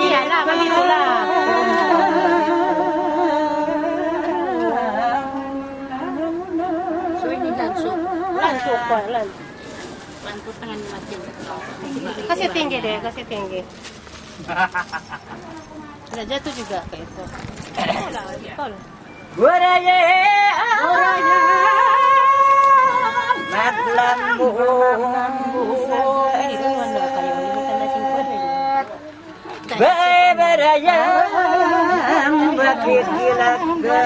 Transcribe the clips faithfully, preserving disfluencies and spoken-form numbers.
Iyalah, bagitulah. So, ini langsung. Langsung pa, langsung. Kasi tinggi deh, kasi tinggi. Sudah jatuh juga kayak itu. Wala', ikaw. Guraya, guraya, maglambu. Ini dulu anda kayo, ini kan masing kuat ini. Bye, baraya, bakit kilak ka?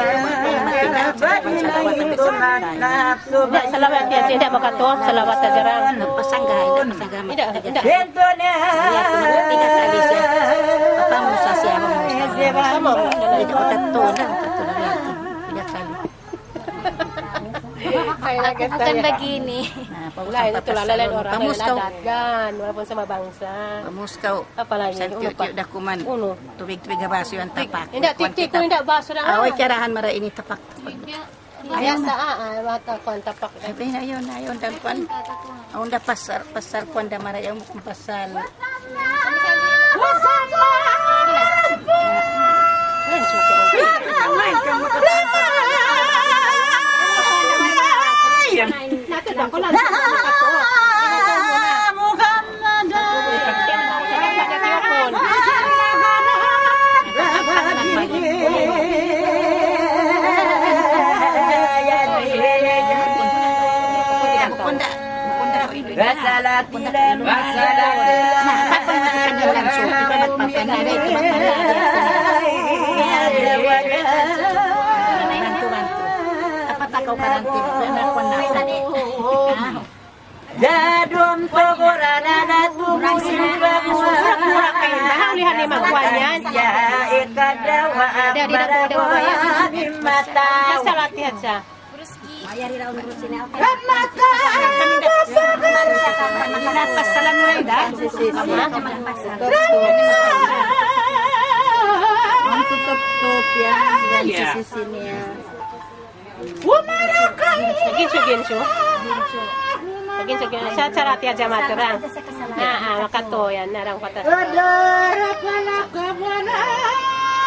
Ba't may tumatap? Tidak, salawat ya, tidak makatuwa, salawat ya, jarang. Pasangga, tidak pasangga. Tidak, tidak. Ito na. Tiga kali siya. Apa mo sa siya, mo sa siya. Sama. Ito, tatlo na, tatlo na yan. Tiga kali. Aku bukan begini. Nah, pamuskaw. Lain, ito, lalain orang, pamuskaw. Lain, adat, gan, wala' pun sama bangsa. Pamuskaw. Apalagi, tiyu'-tiyu' da kuman. Unu. Tubig-tubig ha basu yan, tapak. Hindi, tiktik ko, hindi, basu na. Away, kiyarahan mara ini, tapak. Biasa, ah, ah, mata kuan tapak. Ay, ayun, ayun, dan kuan. Awn da pasal, pasal kuan da mara, yung pasal. Muhammad. Apa tak kau karantin? Anak ko na. Dadun pagurana na tumusin. Mura-mura kayo. Baka ulihan ni magkuhan yan. Ya, ikadawa. Dari na po daw ba yan? Mata. Basta latihan siya. Mayari raw ang rusin na. Mata. Pasalan mo rin, da? Ang tutup-tup yan. Yan, sisisi niya. Ginsu, ginsu. Ginsu, ginsu. Sa, sarati aja maturang. Ah, ah, makatuyan, narang pata.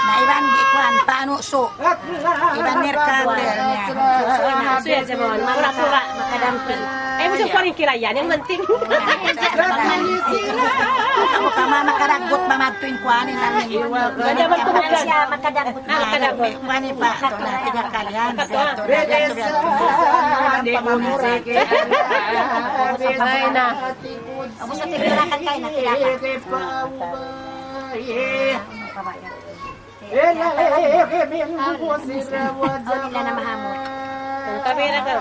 Na iban di kuan, panusu. Iban nirkater niya. Suya aja mohon, mura-mura. Makadampi. Eh, musuh paling kira yan, yang penting. Kamu kama makaragut, mamadtuin kuanin namin. Ganda magtubog lang. Siya, makadampi. Ah, makadampi. Mani pa, ito na, tiga kalian. Ito na, ito na, ito na. Ay, na. Ako sa tiglakan kayo na, tiga ka. Oh, nila na mahamot. Ang kamera ka.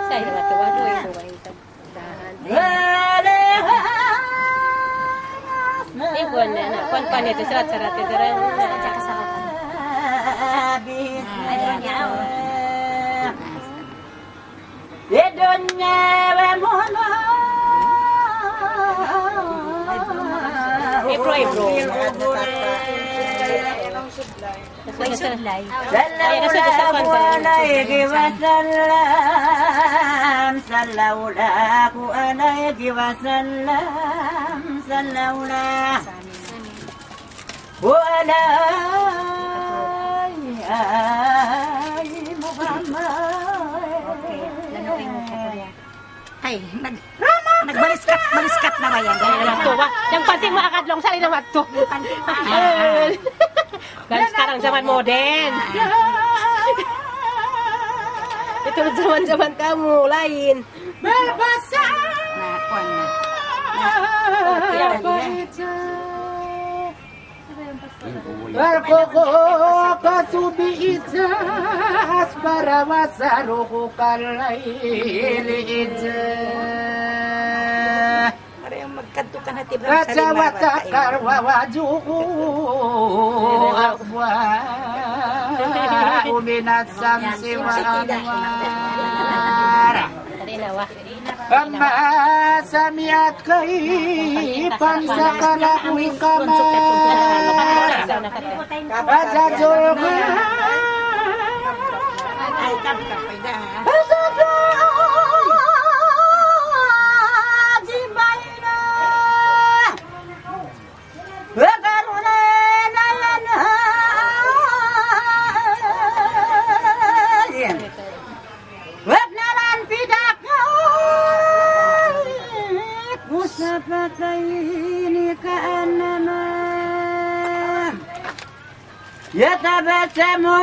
Sa iyo, ito, ito, ito, ito. Ibu na, na, kuan pa niya, sarat-sarat ka dara. Ayaw niya, oh. Ibro, ibro. Sallallahu alayhi wa sallam, sallallahu alayhi wa sallam, صلى الله على وعلى آل محمد. Ay, nag-, nagbaliskat, baliskat na ba yan? Yan, yan, yan. Tuwa. Yang panting makakadlong sa rin naman to. Yan. Guys, sekarang zaman modern. Itu zaman-zaman kamu, lain. Berbahasa. Nah, kuan na. Apa itu? Berkoko kasubi ijas para wasaruku kalaili ijas. Para yang magkantukan hati bang Raja saling marata, watakar eh. Wawajuku akwa uminasam siwa anwara. Amma sami'at kaipan sakalaku ikamara. Raja Julga. Raja Julga. Jibaina. Wakaruna nalana. Wabnalan pidak. Musafakaini ka'annama. Yatabasamu.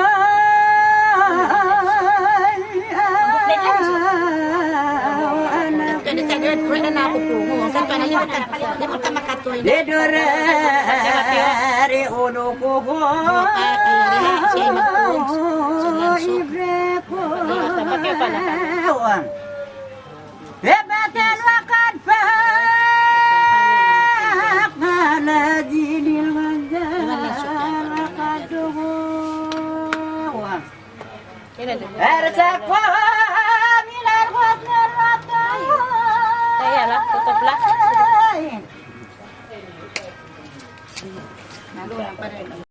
Bidurari unukuhu. Ibriku. Ebatan wakad fak nala jinil manjal wakad dugu. Ersa kwa